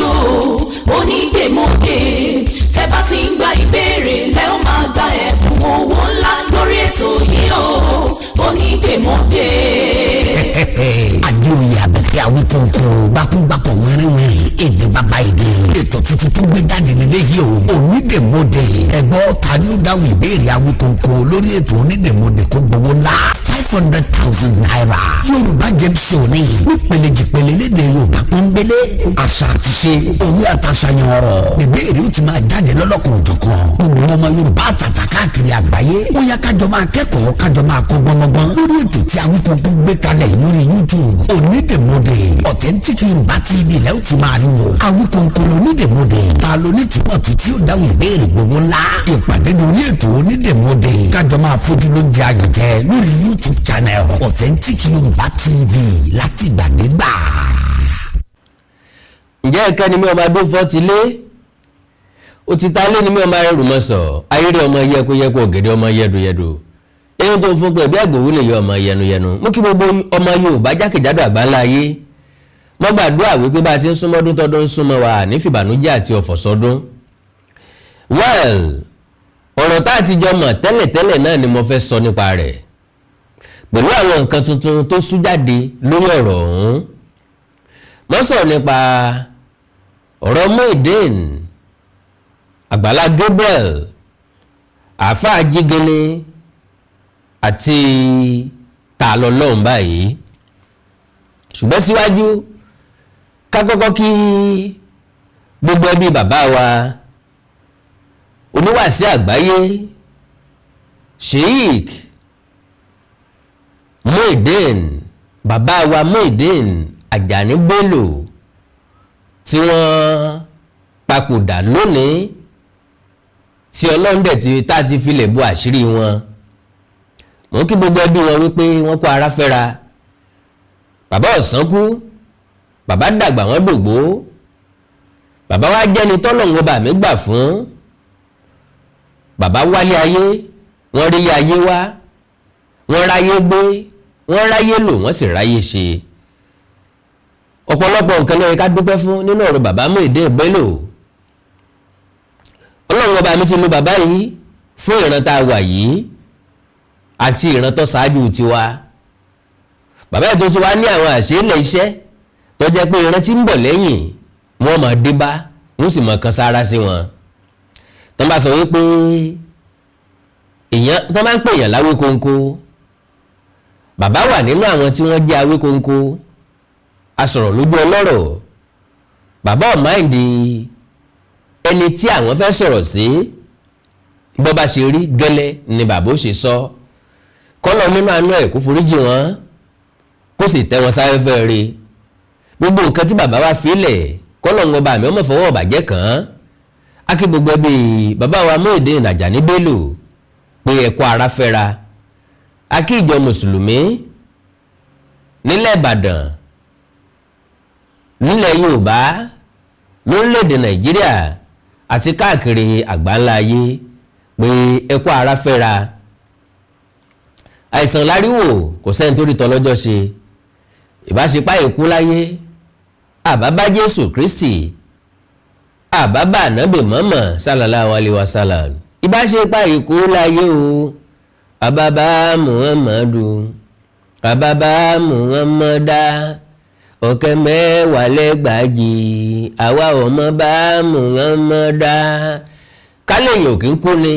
Show onídèmọdè. Tẹ́ bá ti ń gba ìbéèrè lẹ́ ó máa gba ẹ̀bùn owó ńlá lórí ètò yìí o, onídèmọdè. Adéoyè Abẹ́fẹ́ Awíkóńkó, gbákúngbákọ̀, wẹ́rẹ́wẹ́rẹ́, èdè bàbá èdè. Ètò tuntun tó gbé jáde nílé yìí o, Onídèmọdè. Ẹ̀gbọ́n, ta ni ó dáhùn ìbéèrè Awíkóńkó lórí ètò Onídèmọdè kó gbowó ńlá ₦500,000? Yorùbá game show ni, nípele jìpele, lédè Yorùbá pọ́nbélé, àṣà àti ṣe, òwe àtàṣàyàn ọ̀rọ̀. Ìbéèrè ó ti máa jáde lọ́lọ́kan òjọ̀kan. Gbogbo ọmọ Yorùbá àtàtà káàkiri àgbáyé, ó yá, kájọ máa kẹ́kọ̀ọ́, kájọ máa kọ́ gbọ́ngbọ́n lórí ètò tí Awíkóńkó gbé kalẹ̀ lórí YouTube, Onídèmọdè. Authentic Yorùbá TV lẹ́ ó ti máa rí wò. Awíkóńkó lónídèmọdè. Ta ló ní túmọ̀ tó tí ó dáhùn ìbéèrè gbogbo ńlá? Ìpàdé lórí ètò Onídèmọdè, kájọ máa fojú lóúnjẹ ayọ̀ jẹ lórí YouTube channel Authentic Yorùbá TV láti gbàdégbà. Ǹjẹ́ ẹ̀ka ni mi ọmọ adófọ́ ti lé ó ti ta lé ní mi, ọmọ arẹ́rù mọ́ sọ ayéré, ọmọ yẹkuyẹku, ọ̀gẹ̀dẹ̀, ọmọ yẹduyẹdu, eyín tó fún pé bí àgbòwò lè yọ ọmọ yẹnuyẹnu. Mú kí gbogbo ọmọ Yorùbá jákèjádò àgbáńlá ayé. Mo gbàdúrà wípé bá a ti ń súnmọ́dún, tọdún ń súnmọ́ wa, ní fìbànújẹ́ àti ọ̀fọ̀ sọdún. Well, ọ̀rọ̀ tá a ti jọ mọ̀ tẹ́lẹ̀tẹ́lẹ̀ náà ni mo fẹ́ sọ nípa rẹ̀ pẹ̀lú àwọn nǹkan tuntun tó sú jáde lórí ọ̀rọ̀ ọ̀hún. Mo sọ̀rọ̀ nípa ọ̀rọ̀ Muyideen Àgbàlá Gabriel, àáfàá Jígini, àti Tàlọ́lọ́hún báyìí. Ṣùgbọ́n síwájú, ká kọ́kọ́ kí gbogbo ẹbí bàbá wa oníwàásí àgbáyé, Sheikh Muyideen, bàbá wa Muyideen Àjàní Bello, tí wọ́n papòdà lónìí, tí Ọlọ́run dẹ̀ ti tá a ti filẹ̀ bo àṣírí wọn. Mò ń kí gbogbo ẹbí wọn wípé wọ́n kó ara fẹ́ra. Bàbá ọ̀sán kú, bàbá dàgbà, wọ́n dògbó. Bàbá wa jẹ́ni tọ́lọ́run ọba mi gbà fún. Bàbá wálé ayé, wọ́n rí ayé wá, wọ́n ráyé gbé, wọ́n ráyé lò, wọ́n sì ráyé ṣe. Ọ̀pọ̀lọpọ̀ nǹkan ló yẹ ká dúpẹ́ fún nínú ọ̀rọ̀ bàbá Muyideen Bello. Ọlọ́run ọba mi ti lo bàbá yìí fún ìran tá a wà yìí àti ìran tó ṣáájú tiwa. Bàbá yìí tó ti wá ní àwọn àṣeélẹ̀ iṣẹ́ tó jẹ́ pé ìran tí ń bọ̀ lẹ́yìn wọ́n máa dé bá, wọ́n sì máa kan sára sí wọn. Tó bá sọ wípé èèyàn tó bá ń pè èèyàn láwé kónkó, bàbá wà nínú àwọn tí wọ́n jẹ́ awé kónkó, asọ̀rọ̀ lójú ọlọ́rọ̀. Bàbá ò mind ẹni tí àwọn fẹ́ sọ̀rọ̀ sí. Bó bá ṣe rí gẹ́lẹ́ ni bàbá ó ṣe sọ. Kọ́lọ̀ nínú àánú ẹ̀ kó foríjì wọ́n, kó sì tẹ́ wọn sáfẹ́fẹ́ rí. Gbogbo nǹkan tí bàbá wa filẹ̀, kọ́lọ̀ ń ọba àmì ọmọ fọwọ́ ọ̀bàjẹ́ kàn án. Á kí gbogbo ẹbí bàbá wa Muyideen Àjàní Bello pé ẹ̀kọ́ ara fẹ́ra. Á kí ìjọ mùsùlùmí nílẹ̀ Ìbàdàn, nílẹ̀ Yorùbá, lórílẹ̀‐èdè Nàìjíríà àti káàkiri àgbáńlá ayé pé ẹ̀kọ́ ara fẹ́ra. Àìsàn láríwò, kò sẹ́ni tó rí tọ́lọ́jọ́ ṣe. Ìbáṣepá ìkú láyé, àbábá Jésù Kristi, àbábá ànábì mọ́mọ́ sallallahu alaihi wasallam. Ìbáṣepá ìkú láyé o, àbábá Muhammadu, àbábá Muhammada, 200,000, àwa ọmọ bá Muhammada. Kálẹ̀yìn òkè ń kú ni,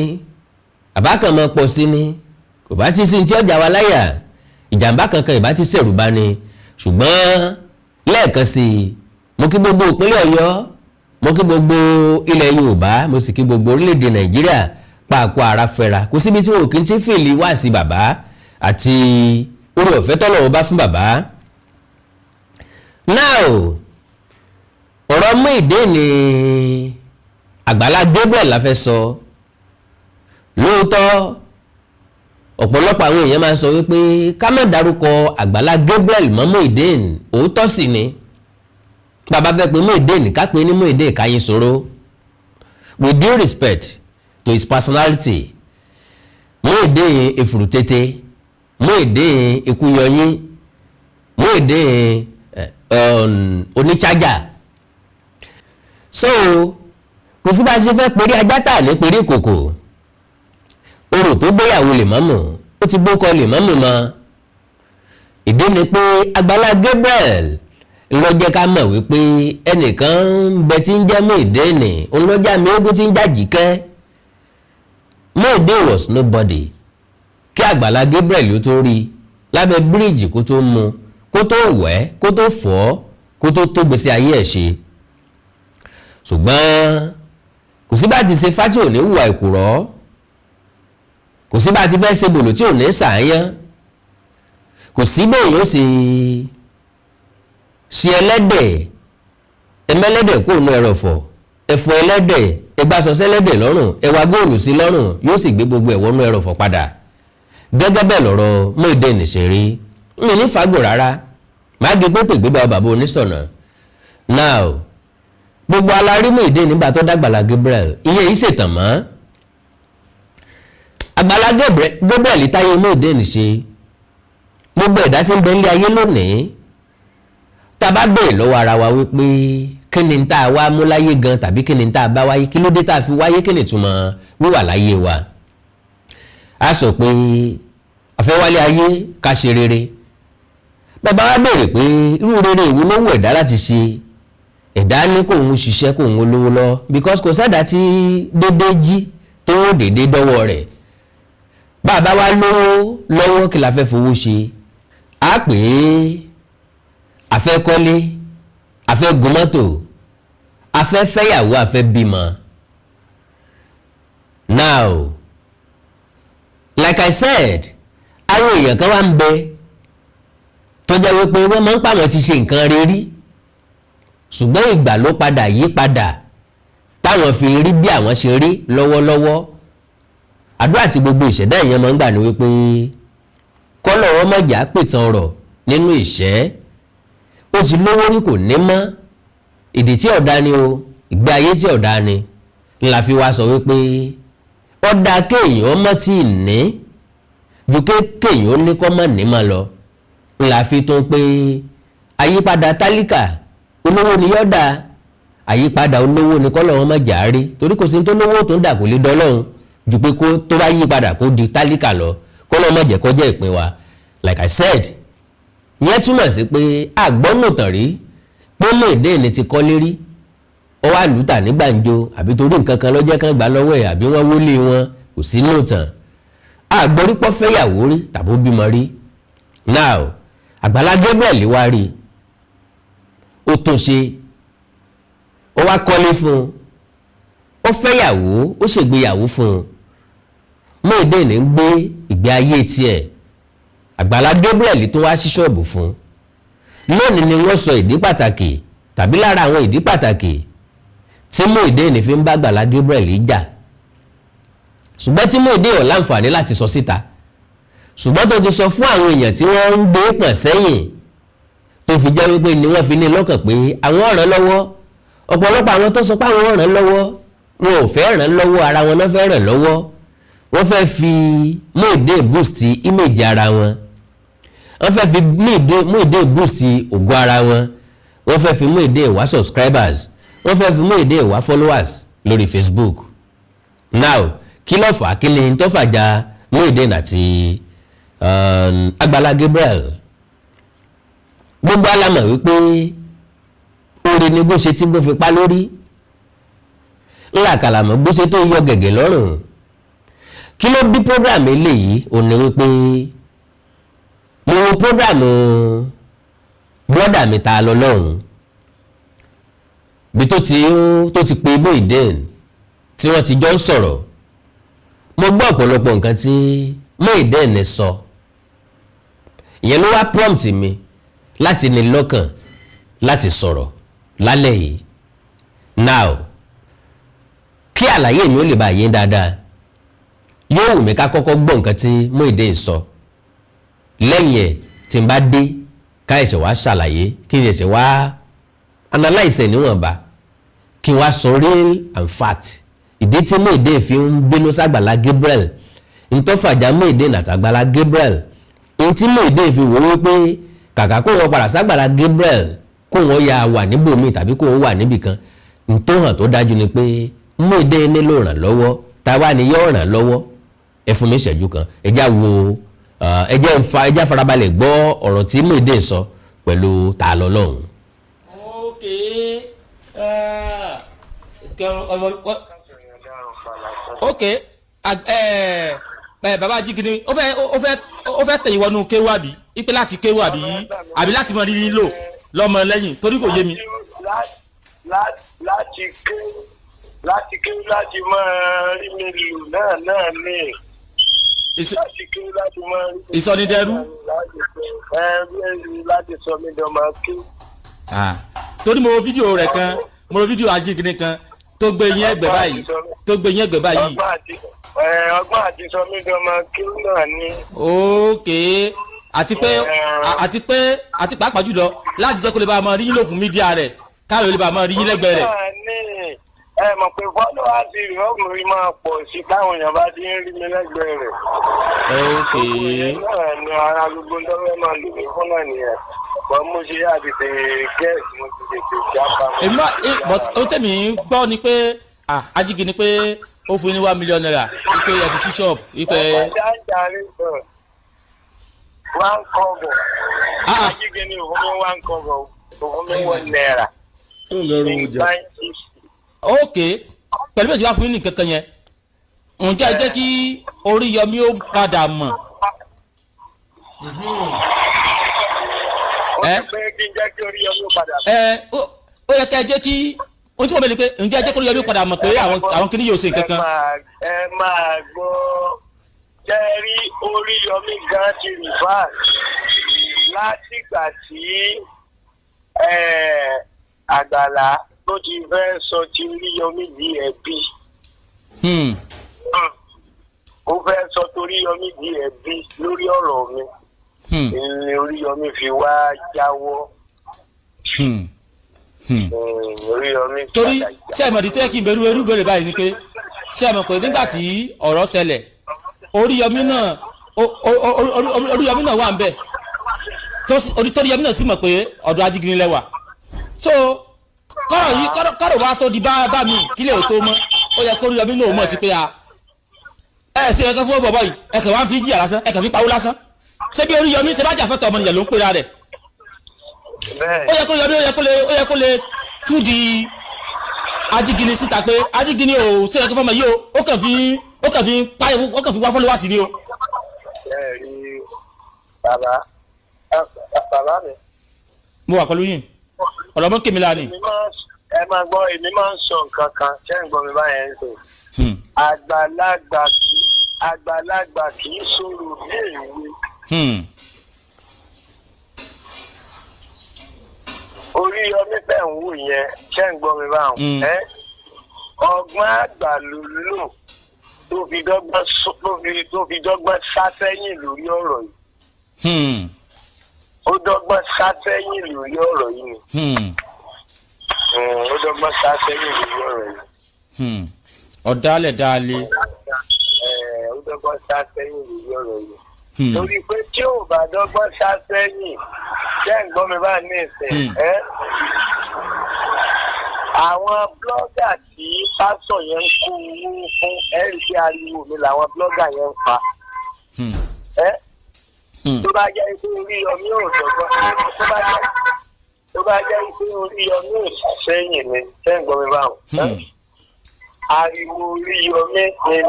àbá kan máa pọ̀ sí ni, kò bá sí sí tí ọjà wa láyà, ìjàmbá kankan ìbá ti ṣẹ̀rù bá ni. Ṣùgbọ́n lẹ́ẹ̀kan sí i, mo kí gbogbo ìpínlẹ̀ Ọ̀yọ́, mo kí gbogbo ilẹ̀ Yorùbá, mo sì kí gbogbo orílẹ̀-èdè Nàìjíríà pàápàá ara fẹ́ra. Kò síbi tí wọn kì í ti fìlì wá sí bàbá àti orí ọ̀fẹ́ tọ́lọ́run bá fún bàbá. Now, ọ̀rọ̀ Muyideen ní Àgbàlá Gabriel la fẹ́ sọ. Lóòótọ́, ọ̀pọ̀lọpọ̀ àwọn èèyàn máa ń sọ wípé ká má dárúkọ Àgbàlá Gabriel mọ́ Muyideen. Òótọ́ sì ni. Bàbá fẹ́ pé Muyideen, ká pé ní Muyideen káyín sọ̀rọ̀. With due respect to his personality, Muyideen efurutete, Muyideen ikúyọyín, Muyideen oníchájà. So kò sí bá a ṣe fẹ́ perí ajá tà ní perí kòkò. Orò tó gbéyàwó lè mọ́mù, ó ti gbókọ lè mọ́mù mọ́. Ìdí ni pé Àgbàlá Gabriel ló jẹ́ ká mọ̀ wípé ẹnìkan ń bẹ tí ń jẹ́ Muyideen, òun lọ́jà mi ogún tí ń jàjìkẹ́. Muyideen was nobody kí Àgbàlá Gabriel ó tó rí lábẹ́ bíríìjì, kó tó mú, kó tó wẹ̀, kó tó fọ̀, kó tó tó gbèsè ayé ẹ̀ ṣe. Ṣùgbọ́n kò sí bá ti ṣe fátí ò ní hùwà ìkùrọ́, kò sí bá ti fẹ́ ṣe bòlò tí ò ní sàáyán, kò sí bẹ́ẹ̀ yóò ṣe ṣe ẹlẹ́dẹ̀ ẹmẹ́lẹ́dẹ̀ kó nu ẹrọ̀fọ̀ ẹ̀fọ́ ẹlẹ́dẹ̀, ẹgbàsọ sẹ́lẹ́dẹ̀ lọ́rùn, ẹwà góòlù sí lọ́rùn, yóò sì gbé gbogbo ẹ̀wọ́nú ẹrọ̀fọ̀ padà. Gẹ́gẹ́ bẹ́ẹ̀ lọ́rọ̀ Muyideen ṣe rí. Mi ní fagò rárá, màá gé pépè gbé bá bàbá onísọ̀nà. Now, gbogbo alárí Muyideen nígbà tó dàgbàlá Gabriel, ìyẹn yìí ṣètàn mọ́ Àgbàlá Gabriel táyé Muyideen ṣe. Gbogbo ẹ̀dá tí ń bẹ nílé ayé lónìí, tá a bá béèrè lọ́wọ́ ara wa wípé kí ni tá a wá mú láyé gan, tàbí kí ni tá a bá wáyé, kí ló dé tá a fi wáyé, kí ni ìtumọ̀ wíwà láyé wa, a sọ pé àfẹ́wálé ayé ká ṣe rere. Bàbá wa béèrè pé irú rere ìwo ló wù ẹ̀dá láti ṣe? Ẹ̀dá ní kò ń ṣiṣẹ́, kò ń lówó lọ, because kò sẹ́dá tí dédé jí tó ń dédé dọ́wọ́ rẹ̀. Bàbá wa lówó lọ́wọ́, kí la fẹ́ fowó ṣe? A pè é àfẹ́ kọ́lé, àfẹ́ gun mọ́tò, àfẹ́ fẹ́yàwó, àfẹ́ bímọ. Now, like I said, àwọn èèyàn kan wá ń bẹ tó jẹ́ wípé wọ́n máa ń pàwọn ti ṣe nǹkan rere, ṣùgbọ́n ìgbà ló padà yí padà táwọn fi rí bí àwọn ṣe rí lọ́wọ́lọ́wọ́. Àdúrà tí gbogbo ìṣẹ̀dá èèyàn máa ń gbà ní wípé kọ́lọ̀ wọn mọ̀jà pìtàn ọ̀rọ̀ nínú ìṣẹ́. Ó ti lówó rí, kò ní mọ́. Ìdí tí ọ̀dá ni o, ìgbé ayé tí ọ̀dá ni ńlá fi wá sọ wípé ọ̀dà kéèyàn mọ́ tí ì ní ju kéèyàn ó ní kọ́ mọ́ ní mọ́ lọ. Ńlá fi tún pé àyípadà tálíkà olówó ni yọ̀dà, àyípadà olówó ni kọ́lọ̀ wọn mọ̀jà rí, torí kò sí tó lówó tó ń dà, kò lè dọ́lọ́hún ju pé kó tó bá yí padà kó di tálíkà lọ. Kọ́lọ́ má jẹ́ kó jẹ́ ìpín wa. Like I said, ìyẹn túmọ̀ sí pé àgbọ́nùtàn rí pé Muyideen ti kọ́lé rí, ó wá lùtà ní gbàǹjo, àbí torí nǹkan kan lọ́jọ́ kan gbà lọ́wọ́ ẹ̀, àbí wọ́n wọlé wọn, kò sí nùtàn. Àgbọ̀rípọ̀ fẹ́yàwó rí tàbí ó bímọ rí. Now, Àgbàlá Gabriel wá rí, ó tún ṣe, ó wá kọ́lé fún un, ó fẹ́yàwó, ó ṣègbéyàwó fún un. Muyideen ń gbé ìgbé ayé tiẹ̀, Àgbàlá Gabriel tó wá sí ṣọ́ọ̀bù fún un. Lónìí ni wọ́n sọ ìdí pàtàkì, tàbí lára àwọn ìdí pàtàkì tí Muyideen fi ń bá Àgbàlá Gabriel jà, ṣùgbọ́n tí Muyideen ò láǹfààní láti sọ síta, ṣùgbọ́n tó ti sọ fún àwọn èèyàn tí wọ́n ń gbé pọ̀n sẹ́yìn, tó fi jẹ́ wípé ni wọ́n fi ní lọ́kàn pé àwọn ràn lọ́wọ́. Ọ̀pọ̀lọpọ̀ àwọn tó sọ pé àwọn ràn lọ́wọ́, wọn ò fẹ́ ràn lọ́wọ́, ara wọn náà fẹ́ ràn lọ́wọ́. Wọ́n fẹ́ fi Muyideen boost image ara wọn, wọ́n fẹ́ fi Muyideen boost ògo ara wọn, wọ́n fẹ́ fi Muyideen wá subscribers, wọ́n fẹ́ fi Muyideen wá followers lórí Facebook. Now, kí ló fà á? Kí ni tó fàjà Muyideen àti Àgbàlá Gabriel? Gbogbo alamọ̀ wípé oore ni gbóṣe tí gbó fi pa lórí ńlá kàlàmọ́ gbóṣe tó yọ gẹ̀gẹ̀ lọ́rùn. Kí ló bí program eléyìí? Ò ní wípé mo wo program brother mi ta lọ lọ́hùn bí tó ti pe Muyideen tí wọ́n ti jọ ń sọ̀rọ̀. Mo gbọ́ ọ̀pọ̀lọpọ̀ nǹkan tí Muyideen sọ. Ìyẹn ló wá prompt mi láti ní lọ́kàn láti sọ̀rọ̀ lálẹ́ yìí. Now, kí àlàyé mi ó lè bá yé dáadáa, yóò wù mí ká kọ́kọ́ gbọ́ nǹkan tí Muyideen sọ. Lẹ́yìn ẹ̀, tí n bá dé, ká ẹ̀ṣẹ̀ wá ṣàlàyé, kí n ṣẹ̀ṣẹ̀ wá analyse ẹ̀ níwọ̀nba, kí n wá sọ real and fact ìdí tí Muyideen fi ń bínú sàgbàlá Gabriel, ntọ́fàjà Muyideen àtàgbàlá Gabriel, ntí Muyideen fi wò wípé kàkà kó wọn padà sàgbàlá Gabriel, kó wọn ya wà níbòmíì tàbí kó wọn wà níbìkan. N tó hàn tó dájú ni pé Muyideen nílò ìrànlọ́wọ́. Táwa ni yóò ràn lọ́wọ́? Ẹ fún mi ìṣẹ́jú kan, ẹ já wo, ẹ jẹ́ fa, ẹ já farabalẹ̀ gbọ́ ọ̀rọ̀ tí Muyideen sọ pẹ̀lú Ta lọ́lọ́run. Ok, ok, bàbá Ajígini, ó fẹ́ tẹ̀yìn wọnú kéwú, àbí ipe láti kéwú, àbí láti mọ rírí lò lọ́mọ lẹ́yìn? Torí kò yé mi. Láti ké láti máa rí mi lù náà ní. Láti ké láti máa rí mi. Ìsọnidẹrú. Ẹ láti sọ mí dọ́mọ ké. Torí mo wo fídíò rẹ̀ kan, mo wo fídíò Ajígini kan tó gbé yín ẹgbẹ́ báyìí, tó gbé yín ẹgbẹ́ báyìí. Ọgbọ́n àti sọ mí dọ́mọ ké náà ní. Ok, àti pé àti pàápàá jùlọ láti jẹ́ kó lè bá a máa rí yín lò fún media rẹ̀, káyọ̀ lè bá a máa rí yín lẹ́gbẹ̀ẹ́ rẹ̀. Náà ní ẹ mọ̀ pé followers rẹ̀ ọkùnrin máa pọ̀ sí táwọn èèyàn bá ti ń rí mi lẹ́gbẹ̀ẹ́ rẹ̀. Ìyẹn náà ni ara gbogbo tó fẹ́ máa lò mí fún náà nìyẹn. Bọ́n mo ṣe yá tètè gẹ́ẹ̀sì, mo ti tètè jápa. Èmi náà, but ohun tẹ̀mí ń gbọ́ ni pé, ah, Ajígini pé ó fún yín ní ₦1 million wípé ẹ fi sí ṣọ́ọ̀bù wípé. Ọjà sọ one kọ́bọ̀. Ah, ah. Ajígini òfin mi one kọ́bọ̀, òfin mi ₦1. Tó ń lọ rún oúnjẹ. Ok, pẹ̀lú bí ó ṣe wá fún yín ní nǹkan kan yẹn, ǹjẹ́ ẹ jẹ́ kí Oríyọmí ó padà mọ̀? Ó Ẹ? ti pé kí n jẹ́ kí Oríyọmí ó padà. Ẹ ó yẹ ká ẹ jẹ́ kí ohun tí wọ́n bẹ̀ ni pé, ǹjẹ́ ẹ jẹ́ kí Oríyọmí ó padà mọ̀ pé àwọn kìnìún yóò ṣe nǹkan kan? Ẹ máa gbọ́, jẹ́ rí Oríyọmí gan ti reverse látìgbà tí Àgbàlá tó ti fẹ́ sọ ti Oríyọmí di ẹbí. Ó fẹ́ sọ toríyọmí di ẹbí lórí ọ̀rọ̀ mi ni Oríyọmí fi wá jáwọ́. Oríyọmí Torí padà ṣé ẹ mọ̀ di tó yẹ kí n bẹ̀rù erú bèrè báyìí ni pé, ṣé ẹ mọ̀ pé nígbà tí ọ̀rọ̀ ṣẹlẹ̀, Oríyọmí náà Oríyọmí náà wà ń bẹ̀, tó Oríyọmí náà sì mọ̀ pé ọ̀dọ̀ Ajígini lẹ́wà. So kọ́rọ̀ yìí, kọ́rọ̀ wa tó di bá mi kílẹ̀ ò tó mọ́, ó yẹ kó Oríyọmí náà mọ̀ sí pé a ẹ ṣe ẹ̀kan fún bọ̀bọ̀ yìí, ẹ kàn wá ń fi jìyà lásán, ẹ kàn fi pawó lásán. Ṣé bí Oríyọmí ṣe bá jà fẹ́tọ̀ ọmọnìyàn ló ń pera rẹ̀? Bẹ́ẹ̀. Ó yẹ kó Yọmí, ó yẹ kó lè tú di Ajígini síta pé Ajígini ò ṣe ẹ̀kọ́ fọmọ yìí o, ó kàn fi pa, ó kàn fi wá followers ni o. Ẹ rí bàbá, bàbá mi. Mo wà pẹ̀lú yín, ọ̀lọ́mọ kèmí la ni. Ẹ máa gbọ́, èmi máa ń sọ nǹkan kan. Ṣé ń gbọ́ mi báyẹn ń sọ? Àgbàlagbà kì í sọ̀rọ̀ bí èwe. Oríyọmí tẹ̀ ń wò yẹn, ṣé ń gbọ́ mi báwọn? Ẹ́ ọgbọ́n àgbà ló lò tó fi dọ́gbọ́n sá sẹ́yìn lórí ọ̀rọ̀ yìí. Ó dọ́gbọ́n sá sẹ́yìn lórí ọ̀rọ̀ yìí ni. Ó dọ́gbọ́n sá sẹ́yìn lórí ọ̀rọ̀ yìí. Ọ̀dàlẹ̀ dáálé. Ẹ̀, ó dọ́gbọ́n sá sẹ́yìn lórí ọ̀rọ̀ yìí. Torí pé tí ò bá dọ́gbọ́n sá sẹ́yìn, ṣé ń gbọ́ mi bá ní ìsìn? Ẹ́ àwọn blogger tí pásọ̀ yẹn ń kó owó fún, ẹ rí sí ariwo mi làwọn blogger yẹn ń pa. Ẹ́ tó bá jẹ́ pé Oríyọmí ò dọ́gbọ́n, tó bá jẹ́ pé Oríyọmí ò sá sẹ́yìn ni, ṣé ń gbọ́ mi báwọn? Ariwo Oríyọmí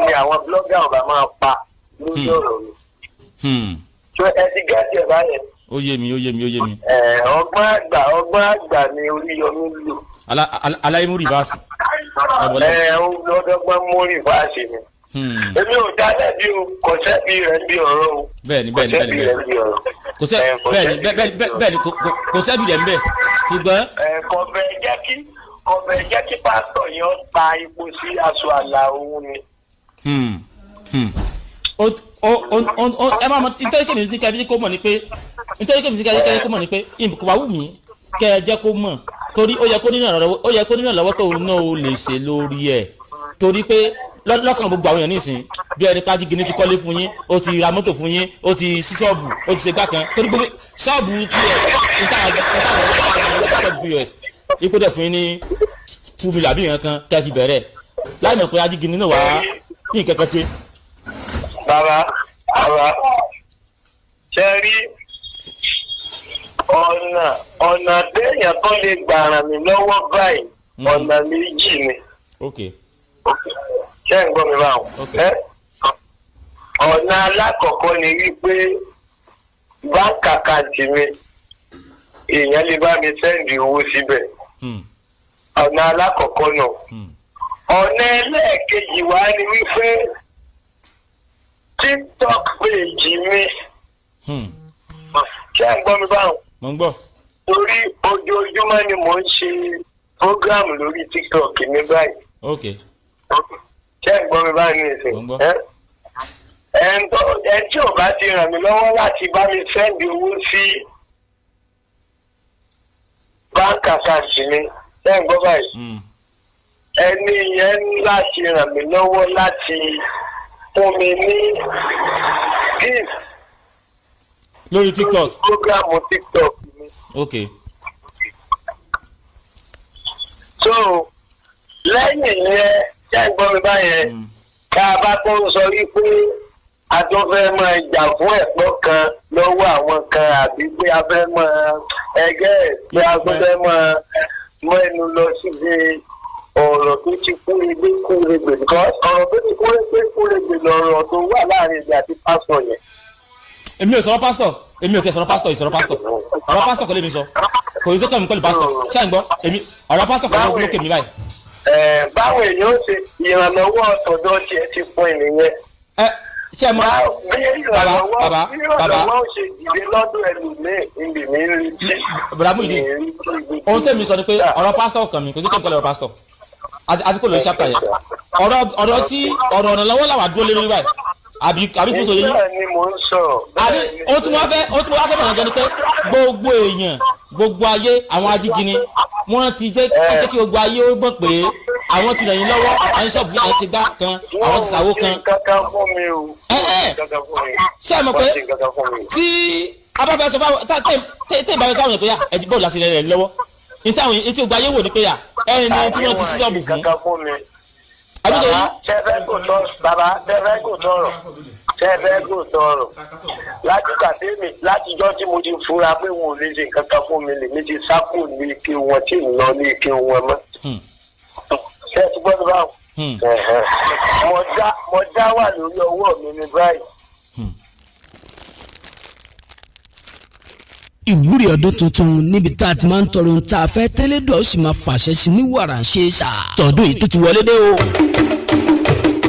ni àwọn blogger ọba máa pa lórí ọ̀rọ̀ mi. Ṣé ẹ ti get ẹ̀ báyẹn? Ó yé mi, ó yé mi, ó yé mi. Ẹ, ọgbọ́n àgbà ni Oríyọmí lò. Aláìmú reverse. Ẹ ó lọ́dọ́gbọ́n mú reverse ni. Èmi ò dá lẹ́bi o, kò sẹ́bi rẹ̀ ń bí ọ̀rọ̀ o. Bẹ́ẹ̀ni, bẹ́ẹ̀ni, Kò bẹ́ẹ̀ni, sẹ́bi rẹ̀ ń bí ọ̀rọ̀. Kò sẹ́ Ẹ, kò bẹ́ẹ̀ni sẹ́bi rẹ̀ bẹ́ẹ̀ni ń bí ọ̀rọ̀. Bẹ́ẹ̀ni, kò sẹ́bi rẹ̀ ń bẹ̀, ṣùgbọ́n. Ẹ kò bẹ̀ jẹ́ kí pásítọ̀ yẹn ó ta ipò sí aṣọ àlà òun ni. O o o o o ẹ máa mọ nítorí kèmí ní kẹ́ kó mọ̀ ni pé, nítorí kèmí ní kẹ́ kó mọ̀ ni pé kò bá wù mí kẹ́ ẹ jẹ́ kó mọ̀, torí ó yẹ kó nínú ìrànlọ́wọ́ tó náà ó lè ṣe lórí ẹ̀, torí pé lọ́kàn gbogbo àwọn èèyàn nísìn, bí ẹni pé Ajígini ti kọ́lé fún yín, ó ti ra mọ́tò fún yín, ó ti ṣí ṣọ́ọ̀bù, ó ti ṣe gbá kan, torí gbogbo ṣọ́ọ̀bù POS níta, ṣọ́ọ̀bù POS ipò dẹ̀ fún yín ní. 2 million àbí nǹkan kan kẹ́ fi bẹ̀rẹ̀, láì mọ̀ pé ajígini náà wà á ní nǹkan kan ṣe. Bàbá, bàbá, ṣe rí ọ̀nà téèyàn tó lè gbà ràn mí lọ́wọ́ báyìí, ọ̀nà méjì ni. Ṣé ń gbọ́ mi báwọn? Ok. Ẹ́? Ọ̀nà alákọ̀ọ́kọ́ ni wípé bank account mi, èèyàn lè bá mi send owó síbẹ̀. Ọ̀nà alákọ̀ọ́kọ́ náà. Ọ̀nà ẹlẹ́ẹ̀kejì wá ni wípé TikTok page mi. Ṣé ń gbọ́ mi báwọn? Mo ń gbọ́. Torí ojoojúmọ́ ni mò ń ṣe program lórí TikTok mi báyìí. Ṣé ń gbọ́ mi báyìí ní ìsìn? Mo ń gbọ́. Ẹ́? Ẹn tí ò bá ti ràn mí lọ́wọ́ láti bá mi send owó sí bank account mi, ṣé ń gbọ́ báyìí? Ẹni yẹn ní láti ràn mí lọ́wọ́ láti fún mi ní gift Lórí TikTok. program TikTok mi. So lẹ́yìn yẹn, ṣé ń gbọ́ mi báyẹn? Ká a bá tó ń sọ wípé a tó fẹ́ máa jà fún ẹ̀tọ́ kan lọ́wọ́ àwọn kan, àbí pé a fẹ́ máa ẹgẹ́ pé a tó fẹ́ máa mọ ẹnu lọ síbi ọ̀rọ̀ tó ti kúregbé kúregbè, because ọ̀rọ̀ tó ti kúregbé kúregbè lọ̀rọ̀ tó wà láàrin ìjà àti pásítọ̀ yẹn. Èmi ò sọ̀rọ̀ pásítọ̀, èmi ò tẹ sọ̀rọ̀ pásítọ̀, ìsọ̀rọ̀ pásítọ̀, ọ̀rọ̀ pásítọ̀ kò lè mi sọ, kò ní tó kàn mí pẹ̀lú pásítọ̀. Ṣé à ń gbọ́? Èmi, ọ̀rọ̀ pásítọ̀ kò lókè mi báyìí. Ẹ̀, báwo èèyàn ó ṣe ìrànlọ́wọ́ ọ̀tọ̀dọ̀ tiẹ̀ ti pin nìyẹn. Ẹ ṣé ẹ mọ Bí ìrànlọ́wọ́ bàbá, bí bàbá. ìrànlọ́wọ́ ó ṣe dìde lọ́dọ̀ ẹlòmíì níbi mi ń retí. Bùrọ̀dá Muyideen, ohun tẹ̀mí sọ ni pé ọ̀rọ̀ pásítọ̀ kàn mí, kò ní kàn mí pẹ̀lú ọ̀rọ̀ pásítọ̀ àti kò lórí chapter yẹn. Ọ̀rọ̀ tí ọ̀rọ̀ ọ̀nà lọ́wọ́ làwà dúró lé lórí báyìí, àbí tí mo sọ yé yín? Bẹ́ẹ̀ ni mò ń sọ. Àbí ohun tí wọ́n fẹ́ mọ̀ gan ni pé gbogbo èèyàn, gbogbo ayé, àwọn ajígini, wọ́n ti jẹ́ kí gbogbo ayé ó gbọ́ pé àwọn ti ràn yín lọ́wọ́, àwọn ṣọ́ọ̀bù, àwọn ti gbá kan, àwọn ti ṣàwó kan. Wọ́n ò ṣe kankan fún mi o. Ẹ, ẹ. Wọ́n ò ṣe kankan fún mi. Ṣé ẹ mọ̀ pé Wọ́n ṣe kankan fún mi. tí a bá fẹ́ sọ fáwọn tẹ́ ìbá fẹ́ sọ àwọn èèyàn pé yà ẹ ti bọ́ọ̀lù láti rẹ̀ lọ́wọ́ ní táwọn etí gbogbo ayé wò ni pé yà ẹni tí wọ́n ti sí ṣọ́ọ̀bù fún. Kankan fún mi. Àbí kò Bàbá, yín? ṣẹ́fẹ́ kò tọ́, bàbá, ṣẹ́fẹ́ kò tọrọ, ṣẹ́fẹ́ kò tọrọ. Láti kàtẹ́mì, látijọ́ tí mo ti fura pé wọn ò lè ṣe nǹkan kan fún mi, lèmi ti sá kúrò ní ike wọn tí ì lọ ní ike wọn mọ́. Ṣé ẹ ti gbọ́dọ̀ báwọn? Ẹ̀hẹ̀. Mo dá wà lórí ọwọ́ mi ní báyìí. Ìwúrí ọdún tuntun níbi tá a ti máa ń tọrọ ohun tá a fẹ́ tẹ́lẹ̀ dọ̀, ó sì máa fàṣẹ sí ní wàrà ṣe é sà. Tọdún yìí tó ti wọlé dé o,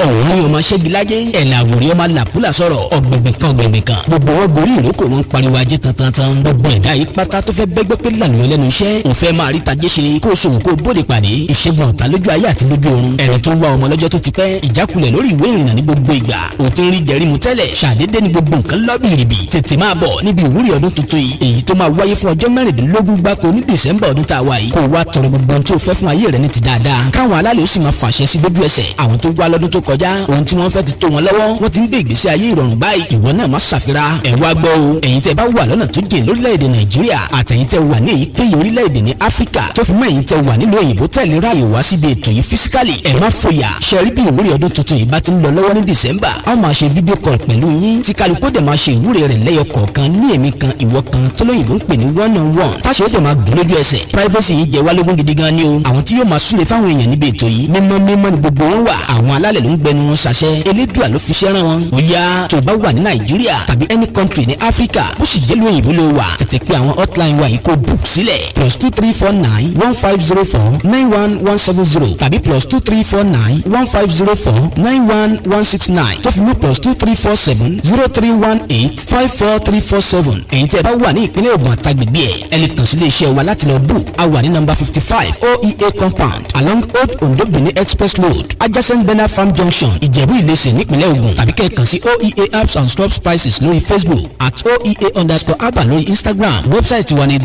ọ̀hún ni ọmọ ṣẹ́gilájẹ́ ẹ̀là àwòrán, ọmọ làkúlà sọ̀rọ̀ ọ̀gbìngbìn kan, ọ̀gbìngbìn kan, gbogbo wọn gorí ìrókò, wọn ń pariwo ajé tantan. Gbogbo ẹ̀dá yìí pátá tó fẹ́ bẹ́gbẹ́ pé lànà lẹ́nu iṣẹ́, òun fẹ́ máa rí tajé ṣe, kó ṣòwò, kó bóde pàdé ìṣègùn ọ̀tá lójú ayé àti lójú ọ̀run, ẹni tó ń wá ọmọ lọ́jọ́ tó ti pẹ́, ìjákulẹ̀ lórí ìwé ìrìnnà ní gbogbo ìgbà, òun ti ń rí jẹ̀rí mu tẹ́lẹ̀, ṣàdédé ní gbogbo nǹkan lọ́bìrìbì, tètè máa bọ̀ níbi ìwúrí ọdún tuntun yìí, èyí tó máa wáyé fún ọjọ́ 16 gbáko ní December ọdún tá a wà yìí, kó wá tọrọ gbogbo ohun tó fẹ́ fún ayé rẹ ní ti dáadáa, káwọn alálẹ̀ ó sì máa fàṣẹ sí lójú ẹsẹ̀. Àwọn tó wá lọ́dún tó kọjá, ohun tí wọ́n fẹ́ ti tó wọn lọ́wọ́, wọ́n ti ń gbé ìgbésí ayé ìrọ̀rùn báyìí. Ìwọ náà má ṣàfira ẹ̀ wá gbọ́ o. Ẹ̀yin tẹ́ bá wà lọ́nà tó jìn lórílẹ̀‐èdè Nàìjíríà, àtẹ̀yin tẹ́ wà ní èyíkéyìí orílẹ̀-èdè ní Áfíríkà, tó fi mọ́ ẹ̀yin tẹ́ wà nílùú òyìnbó tẹ̀lé ráàyè wá síbi ètò yìí physically, ẹ̀ má fòyà. Ṣẹ́rí bí ìwúrí ọdún tuntun yìí bá ti ń lọ lọ́wọ́ ní December, a máa ṣe video call pẹ̀lú yín, tí kálukú dẹ̀ máa ṣe ìwúrí rẹ̀ lẹ́yọ kọ̀ọ̀kan ní èmi kan, ìwọ kan, tó lóyìnbó ń pè ní one on one, táṣe ó dẹ̀ máa gùn lójú ẹsẹ̀. Privacy yìí jẹ́ wá lógún gidi gan ni o. Àwọn tí yóò máa súre fáwọn èèyàn níbi ètò yìí, mímọ́ mímọ́ ni gbogbo wọn wà. Àwọn alálẹ̀ ló ń gbẹnu wọn ṣàṣẹ, Elédùà ló fi ṣẹ́ràn wọn. Ó yá, tó bá wà ní Nàìjíríà tàbí any country ní Áfíríkà, bó sì jẹ́ lóyìnbó ló wà, tètè pé àwọn hotline wa yìí kó book sílẹ̀: +234 915 049 1170 tàbí +234 915 049 1169, tó fi mú +234 703 185 4347. Èyí tí ẹ bá wà ní ìpínlẹ̀ Ògùn àtàgbègbè ẹ̀, ẹ lè kàn sí iléeṣẹ́ wa láti lọ book. A wà ní number 55 OEA compound, along Old Ondo Benin Express Road, adjacent Bena Farm Junction, Ìjẹ̀bú Ìlẹsẹ̀, nípínlẹ̀ Ògùn, tàbí kẹ́ ẹ kàn sí OEA Herbs and Scrub Spices lórí Facebook, @oea_abba lórí Instagram. Website wa ní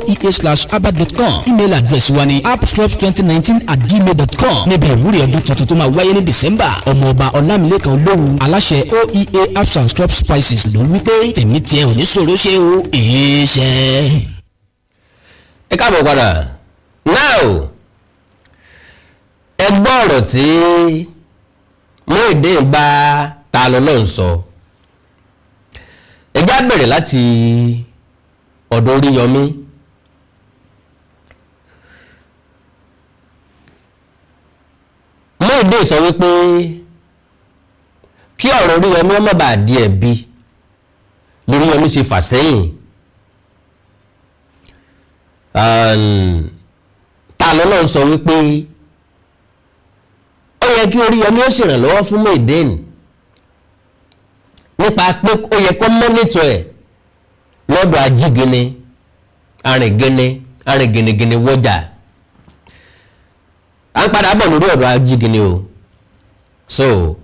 www.oea/abba.com. Email address wa ní appscrubs2019@gmail.com. Níbi ìwúrí ọdún tuntun tó máa wáyé ní December, Ọmọọba Ọlámilẹ́kan Olóhùn, aláṣẹ OEA Herbs and Scrub Spices, ló wí pé tèmi tiẹ̀ ò ní ṣòro ṣe o, èé ṣe. Ẹ káàbọ̀ padà. Now, Ẹ gbọ́ ọ̀rọ̀ tí Muyideen bá ta lọ náà ń sọ. Ẹ já bẹ̀rẹ̀ láti ọ̀dọ̀ Oríyọmí. Muyideen sọ wípé kí ọ̀rọ̀ Oríyọmí ó má bàa di ẹ̀bi lóríyọmí ṣe fà sẹ́yìn. Ta lọ́lọ́ sọ wípé ó yẹ kí Oríyọmí ó ṣèrànlọ́wọ́ fún Muyideen nípa pé ó yẹ kó monitor ẹ̀ lọ́dọ̀ ajígini, arìngíní, arìngìnìgìnì wọ́jà. À ń padà bọ̀ lórí ọ̀dọ̀ ajígini o. So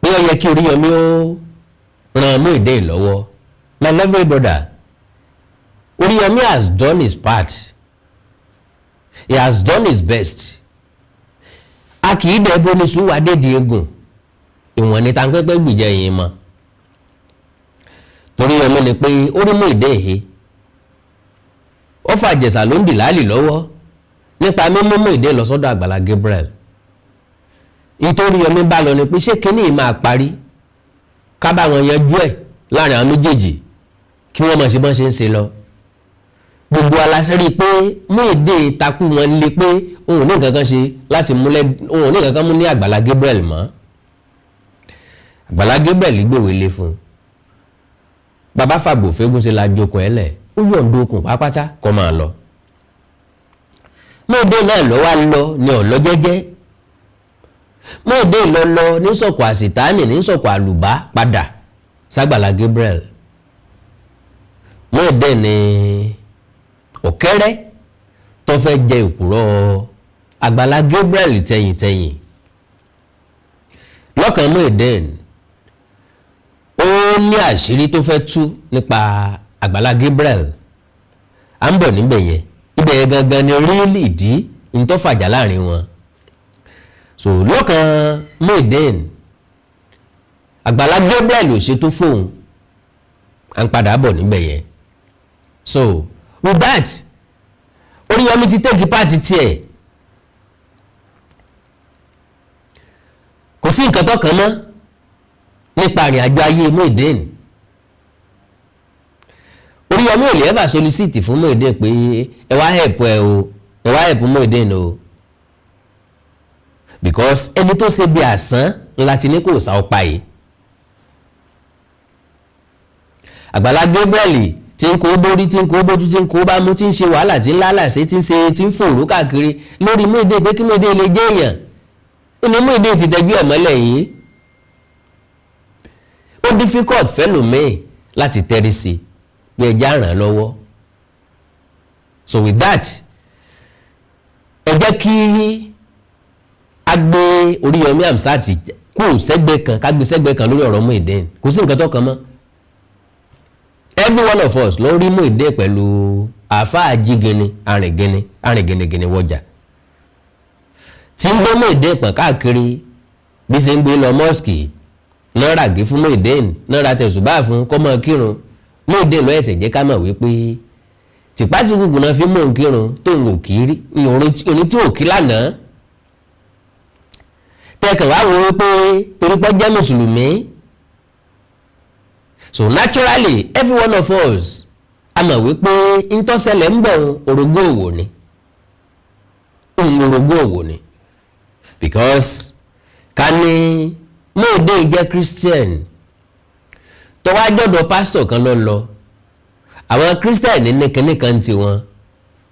pé ó yẹ kí Oríyọmí ó ràn Muyideen lọ́wọ́. My lovely brother, Oríyọmí has done his part, he has done his best. A kì í dẹ̀ bóni sùn wá dédìí egun ìwọ̀n ní tanpẹ́pẹ́ gbìjẹ́ yìí mọ́. Torí ọmọ ni pé ó rí Muyideen he, ó fàjẹsà ló ń dì láàlì lọ́wọ́ nípa mímú Muyideen lọ sọ́dọ̀ Àgbàlá Gabriel. Nítorí ọmọ bá lọ ni pé ṣé kínní yìí máa parí, ká bá wọn yanjú ẹ̀ láàrin àwọn méjèèjì, kí wọ́n mọ̀ sí bọ́n ṣe ń ṣe lọ. Gbogbo aláṣẹ rí i pé Muyideen takú wọn lé pé òun ò ní nǹkan kan ṣe láti múlẹ̀, òun ò ní nǹkan kan mú ní Àgbàlá Gabriel mọ́. Àgbàlá Gabriel gbèwé lé fún un. Bàbá fàgbò fẹ́gùn ṣe la jókòó ẹ̀ lẹ̀, ó yọ̀ǹda okùn pápátá kọ́ máa lọ. Muyideen náà lọ wá lọ ní ọ̀lọ́ jẹ́jẹ́. Muyideen lọ lọ ní sọ̀kò àsìtáàní, ní sọ̀kò àlùbá padà ságbàlá Gabriel. Muyideen ní ọ̀kẹ́rẹ́ tó fẹ́ jẹ ìkúrọ̀ Àgbàlá Gabriel tẹ̀yìntẹ̀yìn. Lọ́kàn Muyideen, ó ní àṣírí tó fẹ́ tú nípa Àgbàlá Gabriel. À ń bọ̀ níbẹ̀ yẹn. Ibẹ̀ yẹn gangan ni rílì ìdí ntọ́fàjà láàrin wọn. So lọ́kàn Muyideen, Àgbàlá Gabriel ò ṣe tó fóun. À ń padà bọ̀ níbẹ̀ yẹn. So with that, Oríyọmí ti take part tiẹ̀. Kò sí nǹkan tó kàn mọ́ nípa ìrìn àjò ayé Muyideen. Oríyọmí ò lè ever solicit fún Muyideen pé ẹ wá help ẹ o, ẹ wá help Muyideen o, because ẹni tó ṣe bí àsán ńlá ti ní kò sá ọpa yìí. Àgbàlá Gabriel tí ń kó bórí, tí ń kó bójú, tí ń kó bá mú, tí ń ṣe wàhálà, tí ń lálàsé, tí ń ṣe, tí ń fòró káàkiri lórí Muyideen pé kí Muyideen lè jẹ́ èèyàn. Ó ní Muyideen ti tẹ́jú ẹ̀ mọ́lẹ̀ yìí. Ó difficult fẹ́lòmíì láti tẹ́rí sí bí ẹja ràn án lọ́wọ́. So with that, ẹ jẹ́ kí a gbé Oríyọmí Hamzat kú sẹ́gbẹ́ kan, ká gbé sẹ́gbẹ́ kan lórí ọ̀rọ̀ Muyideen. Kò sí nǹkan tó kàn mọ́. Every one of us ló rí Muyideen pẹ̀lú àáfàá jígini, arìngini, arìnginigini wọjà tí ń gbé Muyideen pọ̀n káàkiri, bí ṣe ń gbé lọ mọ́ọ̀sì náírà gé fún Muyideen, náírà tẹ̀sùbá fún kọ́mọ kírun. Muyideen lọ ẹsẹ̀ jẹ́ ká mọ̀ wípé tìpátìkùkù náà fi mú òun kírun tó ń kí rí orin tí ò kí lánàá. Tẹkàn wá wo wípé torí pé jẹ́ mùsùlùmí. So naturally, every one of us a mọ̀ wípé ntọ́sẹ̀lẹ̀ ń bọ̀, orogún òwò ni, orogún òwò ni, because ká ní Muyideen jẹ́ Christian tó wá jọ̀dọ̀ pásítọ̀ kan lọ lọ, àwọn Christian ní kinní kan ti wọn,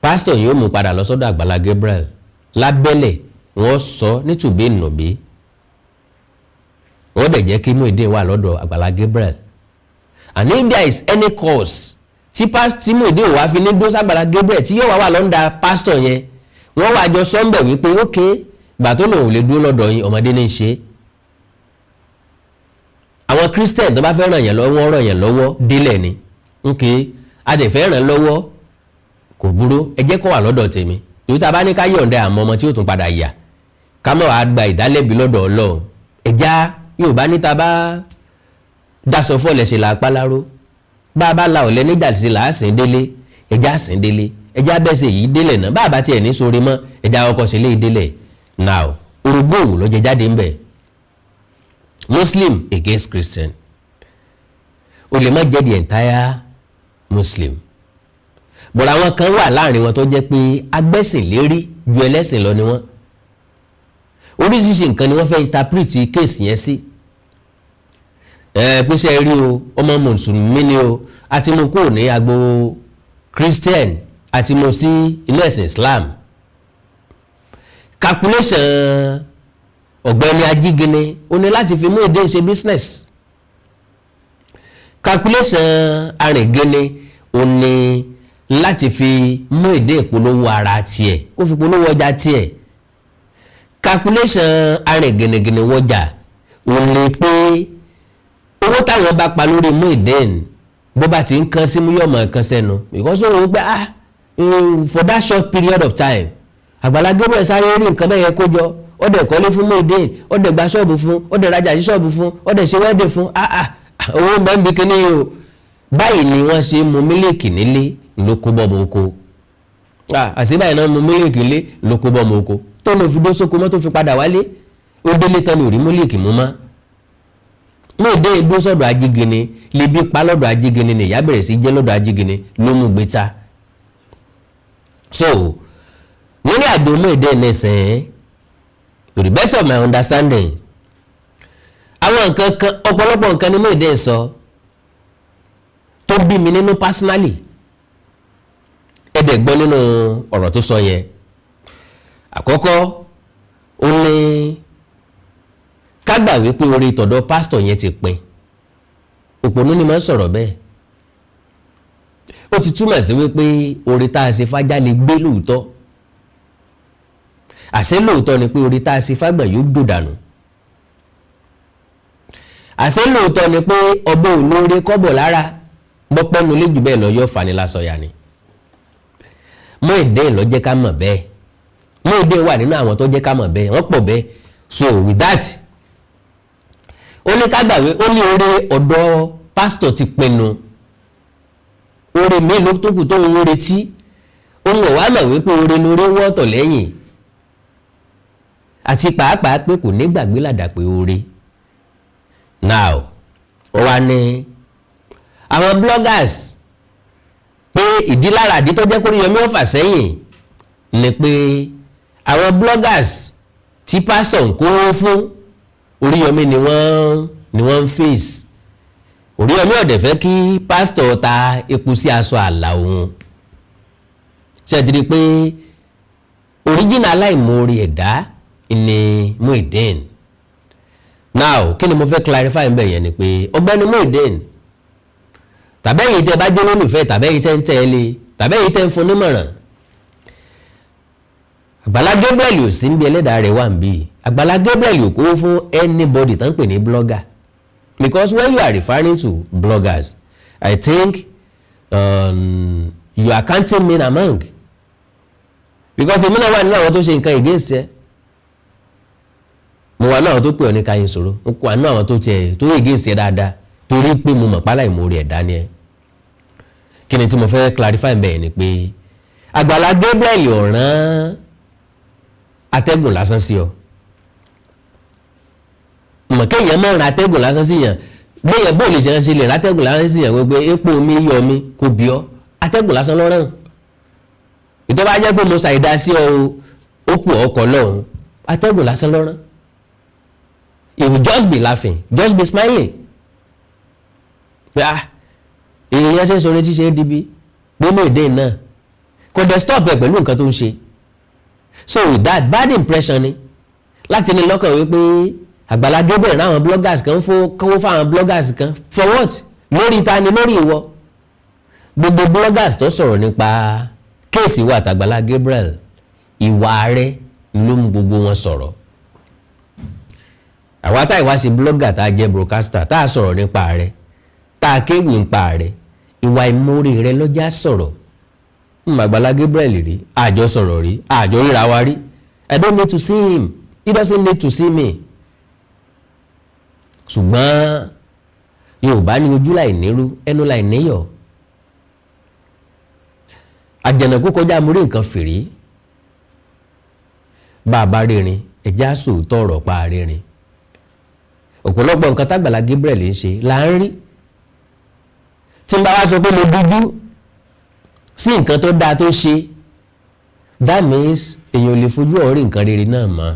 pásítọ̀ yóò mú padà lọ sọ́dọ̀ Àgbàlá Gabriel lábẹ́lẹ̀, wọ́n sọ nítùbí nùbí, wọ́n dẹ̀ jẹ́ kí Muyideen wà lọ́dọ̀ Àgbàlá Gabriel. And if there is any cause tí tí Muyideen wá fi ní dó sàgbàlá Gabriel, tí yóò wá wà lọ́ndà pásítọ̀ yẹn, wọ́n wá jọ sọ́ńbẹ̀ wípé ok, gbà tó lòun ò lè dúró lọ́dọ̀ yín, ọmọdé ní í ṣe. Àwọn Christian tó bá fẹ́ ràn yẹn lọ́wọ́, wọ́n ràn yẹn lọ́wọ́ délẹ̀ ni. Ok, a dẹ̀ fẹ́ ràn lọ́wọ́, kò burú, ẹ jẹ́ kó wà lọ́dọ̀ tèmi. Torí tá a bá ní ká yọ̀ǹda àmọ́ ọmọ tí yóò tún padà yà, ká má wàá gba ìdálẹ́bi lọ́dọ̀ Ọlọ́run. Ẹ̀já Yorùbá ní ta bá daṣọ fọ́lẹ̀ ṣe là á páláró, bá a bá la ọ̀lẹ́ níjà ṣe là á sìn délé. Ẹ̀já sìn délé, ẹ̀já bẹ́ẹ̀ ṣe yìí délẹ̀ náà. Bá a bá tiẹ̀ ní sóore mọ́, ẹ̀já ọkọ̀ ṣe lé délẹ̀. Now, orogún òwò ló jẹ jáde ń bẹ̀, Muslim against Christian. O lè má jẹ́ the entire Muslim, but àwọn kan wà láàrin wọn tó jẹ́ pé agbẹ́sìn lérí ju ẹlẹ́sìn lọ ni wọ́n. Oríṣiríṣi nǹkan ni wọ́n fẹ́ interpret case yẹn sí. Ẹ pèsè rí o, ọmọ mùsùlùmí ni o, àti mú kúrò ní agbo Christian, àti mú sí inú ẹ̀sìn Islam. Calculation ọ̀gbẹ́ni Ajígini ó ní láti fi Muyideen ṣe business. Calculation Arìngíní ó ní láti fi Muyideen polówó ara tiẹ̀, kó fi polówó ọjà tiẹ̀. Calculation arìngìnìngìnì wọjà ó ní pé owó táwọn bá pa lórí Muyideen, bó bá ti ń kán sí mú, yọ̀mọ̀ kan sẹ́nu, because ó wò ó pé, ah, for that short period of time, Àgbàlá Gabriel sáré rí nǹkan bẹ́ẹ̀ yẹn kó jọ, ó dẹ̀ kọ́lé fún Muyideen, ó dẹ̀ gba ṣọ́ọ̀bù fún, ó dẹ̀ rajà sí ṣọ́ọ̀bù fún, ó dẹ̀ ṣe wedding fún. Ah ah, owó ń bẹ ń bí kíní yìí o. Báyìí ni wọ́n ṣe mu mílíìkì nílé ló kó bọ́ oko. Àṣé báyìí náà mu mílíìkì nílé ló kó bọ́ oko, tó lọ fi dó sóko mọ́, tó fi padà wálé. Ó délé tán ní ò rí mílíìkì mú mọ́. Muyideen dó sọ́dọ̀ Ajígini, lebi pa lọ́dọ̀ Ajígini ni ìyá bẹ̀rẹ̀ sí jẹ́ lọ́dọ̀ Ajígini ló mú gbé ta. So nílé àgbo Muyideen nẹ̀sẹ̀, to the best of my understanding, àwọn nǹkan kan, ọ̀pọ̀lọpọ̀ nǹkan ni Muyideen sọ tó bí mi nínú personally. Ẹ dẹ̀ gbọ́ nínú ọ̀rọ̀ tó sọ yẹn, àkọ́kọ́, ó ní ká gbà wípé orí tọ̀dọ̀ pásítọ̀ yẹn ti pin. Òpònú ni máa ń sọ̀rọ̀ bẹ́ẹ̀. Ó ti túmọ̀ sí wípé orí tá a ṣe fájá lè gbé lóòótọ́. Àṣé lóòótọ́ ni pé orí tá a ṣe fágbọ̀n yóò gbò dànù. Àṣé lóòótọ́ ni pé ọbẹ̀ olóore kọ́bọ̀ lára bọ́pẹ́nu lé jù bẹ́ẹ̀ lọ, yóò fani lásọ̀yà ni. Muyideen ló jẹ́ ká mọ̀ bẹ́ẹ̀. Muyideen wà nínú àwọn tó jẹ́ ká mọ̀ bẹ́ẹ̀, wọ́n pọ̀ bẹ́ẹ̀. So with that, ó ní ká gbàgbé, ó ní oore ọ̀dọ̀ pásítọ̀ ti pinnu, oore mélòó tó kù tó ń retí. Òun ò wá mọ̀ wípé oore lóore wọ́tọ̀ lẹ́yìn, àti pàápàá pé kò ní gbàgbé làdà pé oore. Now, ó wá ní àwọn bloggers pé ìdílára àdí tó jẹ́ kó Oríyọmí ó fà sẹ́yìn ni pé àwọn bloggers tí pásítọ̀ ń kówó fún Oríyọmí ni wọ́n ń face. Oríyọmí ò dẹ̀ fẹ́ kí pásítọ̀ ta epo sí aṣọ àlà òun. Ṣe ti rí i pé original aláìmoore ẹ̀dá ni Muyideen? Now, kí ni mo fẹ́ clarify ń bẹ̀ yẹn ni pé ọ̀gbẹ́ni Muyideen, tàbẹ́yìn tẹ́ bá jẹ́ olólùfẹ́, tàbẹ́yìn tẹ́ ń tẹ́ ẹ lé, tàbẹ́yìn tẹ́ ń fún nímọ̀ràn, Àgbàlá Gabriel ò sí ń bí, ẹlẹ́dàá rẹ̀ wà ń bí. Àgbàlá Gabriel ò kówó fún anybody tó ń pè ní blogger, because when you are referring to bloggers, I think you are counting me among, because èmi náà wà nínú àwọn tó ṣe nǹkan against ẹ. Mo wà nínú àwọn tó pè ọ́ ní káyín sọ̀rọ̀, mo wà nínú àwọn tó tiẹ̀ tó against ẹ dáadáa, torí pé mo mọ̀ pálá ìmoore ẹ̀dá ni ẹ. Kí ni tí mo fẹ́ clarify bẹ́ẹ̀ ni pé Àgbàlá Gabriel ò rán atẹ́gùn lásán sí ọ. Mọ̀ kéèyàn máa ra atẹ́gùn lásán sí yàn, gbéyàn bóòlù ṣe ń ṣe lè rátẹ́gùn lásán sí yàn, gbogbo epo mi yọ mi kò bí ọ, atẹ́gùn lásán lọ́rùn. Ìtọ́ bá jẹ́ pé mo ṣàìdá sí ọ o, ó kù ọkọ̀ lọ́hùn, atẹ́gùn lásán lọ́rùn. You will just be laughing, just be smiling pé, ah, èèyàn ṣe ń sọ retí ṣe é dibi gbómò èdè náà, kò dẹ̀ stop ẹ̀ pẹ̀lú nǹkan tó ń ṣe. So with that bad impression ni láti ní lọ́kàn wípé Àgbàlá Gabriel ráwọn bloggers kan fún kówó fáwọn bloggers kan, for what? Lórí ta ni? Lórí ìwọ? Gbogbo bloggers tó sọ̀rọ̀ nípa case wa àtàgbàlá Gabriel, ìwà rẹ̀ ló mú gbogbo wọn sọ̀rọ̀. Àwa tá ìwá ṣe blogger, tá a jẹ́ broadcaster, tá a sọ̀rọ̀ nípa rẹ̀, tá a kéwì nípa rẹ̀, ìwà ìmoore rẹ̀ lọ́jà sọ̀rọ̀. Àgbàlá Gabriel rí, àjọ sọ̀rọ̀ rí, àjọ ríra wa rí. I don't need to see him, he doesn't need to see me. Ṣùgbọ́n Yorùbá ní ojú láì nírú, ẹnu láì níyọ̀. Àjànàkú kọjá mo rí nǹkan fìrí. Bá a bá rírin Ẹ̀já sòótọ́ ọ̀rọ̀ pa àrírin. Ọ̀pọ̀lọpọ̀ nǹkan tágbàlá Gabriel ń ṣe là ń rí. Tí n bá wá sọ pé mo dúdú sí nǹkan tó dáa tó ṣe, that means èèyàn ò lè fojú ọ̀rí nǹkan rere náà mọ́.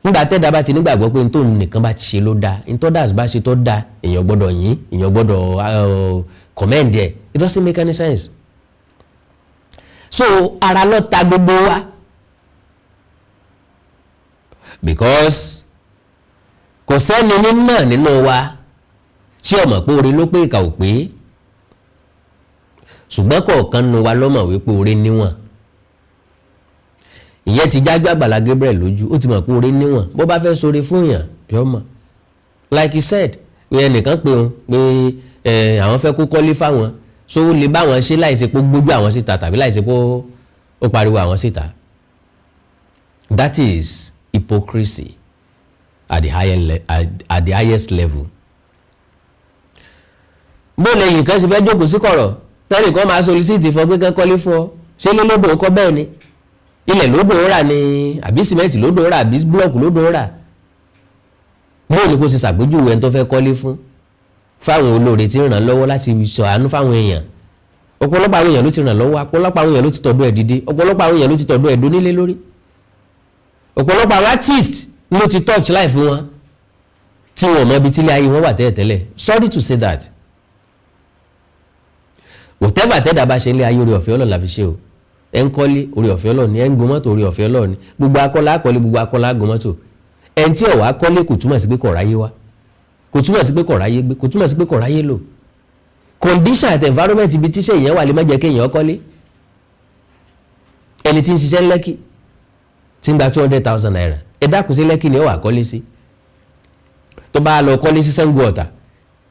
Nígbà tẹ́dá bá ti nígbàgbọ́ pé ntòun nìkan bá ti ṣe ló dáa, ntọ́dàs bá ṣe tó dáa, èèyàn gbọ́dọ̀ yín, èèyàn gbọ́dọ̀ commend ẹ̀, it doesn't make any sense. So ara ló ta gbogbo wa, because kò sẹ́ni nínú nínú wa tí ó mọ̀ pé oore ló pé, ìkà ò pé. Ṣùgbọ́n kọ̀ọ̀kan nínú wa ló mọ̀ wípé oore níwọ̀n. Ìyẹn ti jájú Àgbàlá Gabriel lójú. Ó ti mọ̀ pé oore níwọ̀n. Bó bá fẹ́ sọre fún yàn, yọ mọ̀. Like he said, ìyẹn nìkan pé òun pé àwọn fẹ́ kó kọ́lé fáwọn, so ó lè bá wọn ṣe láìsí pé ó gbójú àwọn síta tàbí láìsí pé ó pariwo àwọn síta. That is hypocrisy at the highest level. Bó lẹ́yìn kan ṣe fẹ́ jókòó sí kọ̀rọ̀, tẹ́nì kan máa solicit fún pé kán kọ́lé fún ọ, ṣé lólódò kọ́ bẹ́ẹ̀ ni, ilẹ̀ lódò rà ni, àbí sìmẹ́ǹtì lódò rà, àbí búlọ̀kù lódò rà? Bó ni kò ṣe ṣàgbéjúwe ẹni tó fẹ́ kọ́lé fún fáwọn olóore tí ń ràn lọ́wọ́ láti ṣàánú fáwọn èèyàn? Ọ̀pọ̀lọpọ̀ àwọn èèyàn ló ti ràn lọ́wọ́, ọ̀pọ̀lọpọ̀ àwọn èèyàn ló ti tọ̀dọ̀ ẹ̀ dìde, ọ̀pọ̀lọpọ̀ àwọn èèyàn ló ti tọ̀dọ̀ ẹ̀ dónílé lórí, ọ̀pọ̀lọpọ̀ àwọn artist ló ti touch life wọn tí wọn mọ ibi tí ilé ayé wọn wà tẹ́lẹ̀tẹ́lẹ̀. Sorry to say that, whatever tẹ́dà bá ṣe ilé ayé, orí ọ̀fẹ́ Ọlọ́run la fi ṣe o. Ẹ̀ ń kọ́lé, orí ọ̀fẹ́ Ọlọ́run ni. Ẹ̀ ń gun mọ́tò, orí ọ̀fẹ́ Ọlọ́run ni. Gbogbo akọ́lá akọ́lé, gbogbo akọ́lá gun mọ́tò. Ẹ̀ ń tí ó wá kọ́lé kò túmọ̀ sí pé kò ráyé wá, kò túmọ̀ sí pé kò ráyé gbé, kò túmọ̀ sí pé kò ráyé lò. Condition àti environment ibi tíṣẹ́ èèyàn wà lè má jẹ́ kéèyàn kọ́lé. Ẹni tí ń ṣiṣẹ́ ní Lẹ́kì tí ń gba ₦200,000, ẹ dákun, sí Lẹ́kì ni ó wà kọ́lé sí? Tó bá lọ kọ́lé sí Ṣàngó Ọ̀tà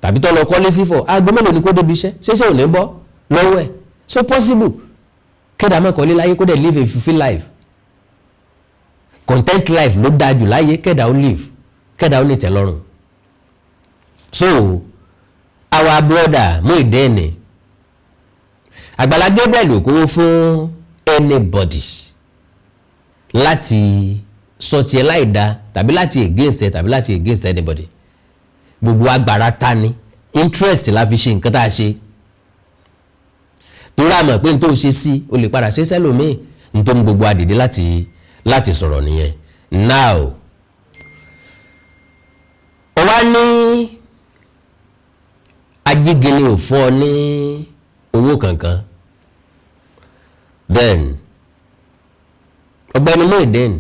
tàbí tó lọ kọ́lé sí Ifọ̀, aago mélòó ni kó débi iṣẹ́? Ṣéṣe ò ní bọ́ lọ́wọ́ ẹ̀? So possible kẹ́dà má kọ́lé láyé, kó dẹ̀ live a fulfilled life. Content life ló dáa jù láyé, kẹ́dà ó live, kẹ́dà ó ní ìtẹ́lọ́rùn. So our brother Muyideen, Àgbàlá Gabriel ò kówó fún anybody láti sọ tiẹ̀ láì dá tàbí láti against ẹ tàbí láti against anybody. Gbogbo agbára ta ni interest la fi ṣe nǹkan tá a ṣe, torí a mọ̀ pé n tó ṣe sí o lè padà ṣe sẹ́lòmíì. N tó ń gbogbo adìde láti sọ̀rọ̀ nìyẹn. Now, ó wá ní ajígini ò fún ọ ní owó kankan. Then ọ̀gbẹ́ni Muyideen,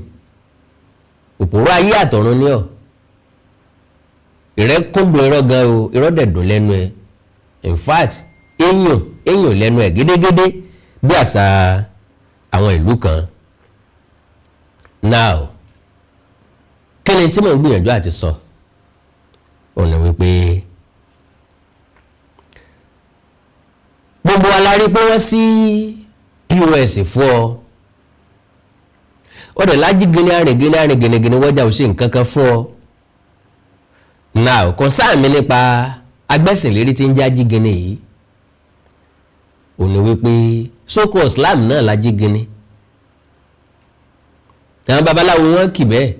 òpòrò ayé àtọ̀run ní ọ. Ìrẹ́ kúndùn irọ́ gan o, irọ́ dẹ̀ dùn lẹ́nu ẹ. In fact, èèyàn èèyàn lẹ́nu ẹ̀ gédégédé bí àṣà àwọn ìlú kan. Now, kí ni tí mò ń gbìyànjú àti sọ? Òun ni wípé gbogbo wa la rí pé wọ́n sí POS fún ọ. Ó dẹ̀ lájí gini arìn gini arìn gìnìgìnì wọ́jà ò ṣe nǹkan kan fún ọ. Now, concern mi nípa agbẹ́sìnlérí tí ń já jígini yìí ò ní wípé sóko Islam náà la jígini, àwọn babaláwo wọn kì bẹ́ẹ̀,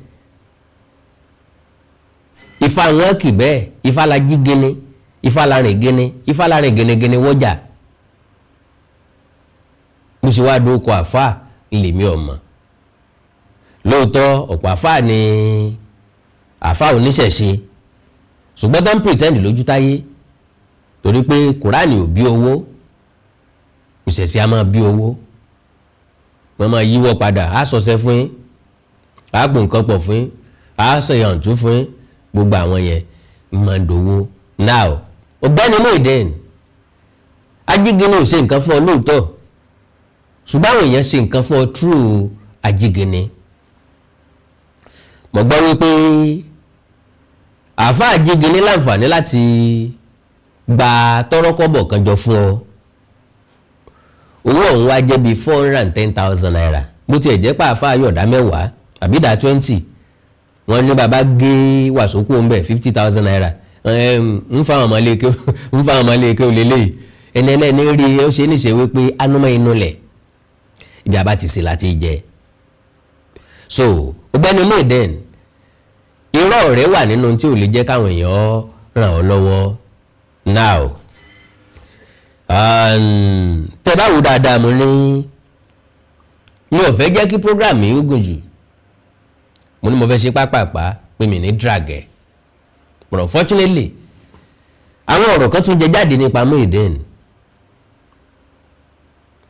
Ifá wọn kì bẹ́ẹ̀. Ifá la jígini, Ifá la rìn gini, Ifá la rìn gìnìgìnì wọ́jà. Bó ṣe wá dóko àfáà lèmi ọmọ lóòótọ́, ọ̀pọ̀ àfáà ni àfáà oníṣẹ̀ṣe, ṣùgbọ́n tó ń pretend lójú táyé, torí pé Kùránì ò bí owó, ìṣẹ̀ṣe á máa bí owó. Wọ́n máa yíwọ́ padà, á sọ̀sẹ̀ fún yín, á pò nǹkan pọ̀ fún yín, á sọ̀yàntú fún yín. Gbogbo àwọn yẹn máa ń dòwó. Now, ọ̀gbẹ́ni Muyideen, ajígini ò ṣe nǹkan fún ọ lóòótọ́, ṣùgbọ́n àwọn èèyàn ṣe nǹkan fún ọ through ajígini. Mo gbọ́ wípé àáfàá ajígini láǹfààní láti gba tọ́rọ́kọ́bọ̀ kan jọ fún ọ. Owó ọ̀hún wá jẹ́ bíi ₦410,000. Bó tiẹ̀ jẹ́ pé àáfàá yọ̀ọ̀dá 10 àbí ìdá 20, wọ́n ní bàbá gé wàsókù ń bẹ̀, ₦50,000 ń fáwọn ọmọ léèké, ń fáwọn ọmọ léèké òlélẹ́yìí. Ẹni ẹlẹ́ni rí ó ṣe níṣe wípé anúmọ̀ inú lẹ̀ ibi àbá ti ṣe láti jẹ. So ọ̀gbẹ́ni Muyideen, irọ́ rẹ̀ wà nínú tí ò lè jẹ́ káwọn èèyàn ràn ọ́ lọ́wọ́. Now, tẹ́ bá wò dáadáa, mo ní mi ò fẹ́ jẹ́ kí program yìí ó gùn jù. Mo ní mo fẹ́ ṣe pápápá pé mi ní drag ẹ̀, but unfortunately, àwọn ọ̀rọ̀ kan tún jẹ jáde nípa Muyideen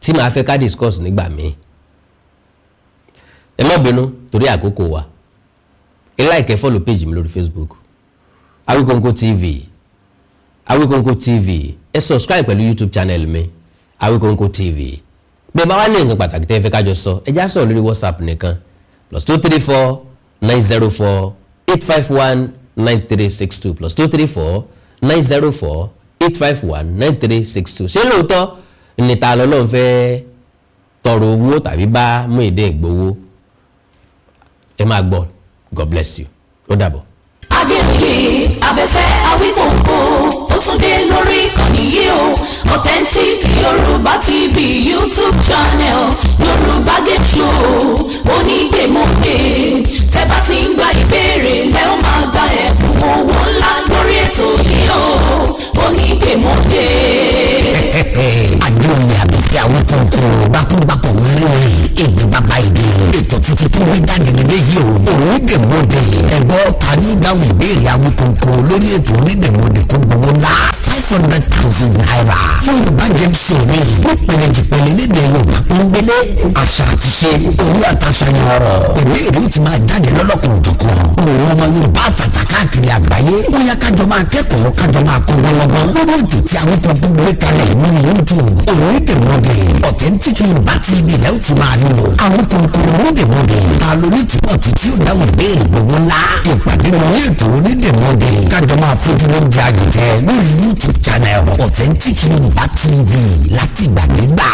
tí màá fẹ́ ká discuss nígbà míì. Ẹ má bínú torí àkókò wa. Ẹ like, ẹ follow page mi lórí Facebook, Awikonko TV, Awikonko TV. Ẹ subscribe pẹ̀lú YouTube channel mi, Awikonko TV. Bẹ́ẹ̀ bá wá ní nǹkan pàtàkì tẹ́ ẹ fẹ́ ká jọ sọ, ẹ já sọ̀rọ̀ lórí WhatsApp nìkan, +234 904 851 9362, +234 904 851 9362. Ṣé lóòótọ́ ní ta lọ́lọ́run fẹ́ tọrọ owó tàbí bá Muyideen gbowó? Ẹ máa gbọ́. God bless you. Ó dàbọ̀. Adéoyè Abẹ́fẹ́ Awíkòǹkò, ó tún dé lórí ìkànnì yìí o. Authentic Yorùbá TV YouTube channel, Yorùbá game show onígbèmọ̀gbè. Tẹ́ bá ti ń gba ìbéèrè, lẹ́ ó máa gba ẹ̀bùn owó ńlá lórí ètò yìí o, onígbèmọ̀gbè. Adéoyè Àbẹ̀fẹ́ Awíkóńkó, gbákúngbàkọ̀ wẹ́rẹ́wẹ́rẹ́, èdè bàbá èdè. Ètò tuntun tó gbé jáde nílé yìí o, Onídèmọdè. Ẹ̀gbọ́n, ta ni ó dáhùn ìbéèrè Awíkóńkó lórí ètò Onídèmọdè kó gbowó ńlá, ₦500,000? Yorùbá game show ni nípìnlẹ̀ jìpìlẹ̀ lédè Yorùbá pọ́nbélé, àṣà àti ṣe orí àtàṣàyàn ọ̀rọ̀. Ìbéèrè ó ti máa jáde lọ́lọ́kan òjọ̀kan. Òun ọmọ Yorùbá àtàtà káàkiri àgbáyé, ó yá, kájọ máa kẹ́kọ̀ọ́, kájọ máa kọ́ gbọ́ngbọ́n lórí ètò tí Awíkóńkó gbé kalẹ̀ lórí YouTube, Onídèmọdè. Authentic Yorùbá TV lẹ́ ó ti máa rí wò. Awíkóńkó Onídèmọdè, ta ló ní túmọ̀ tí ó dáhùn ìbéèrè gbogbo ńlá? Ìpàdé lórí ètò Onídèmọdè, kájọ máa fojú lóúnjẹ ayò jẹ lórí YouTube channel Authentic Yorùbá TV láti gbàdégbà.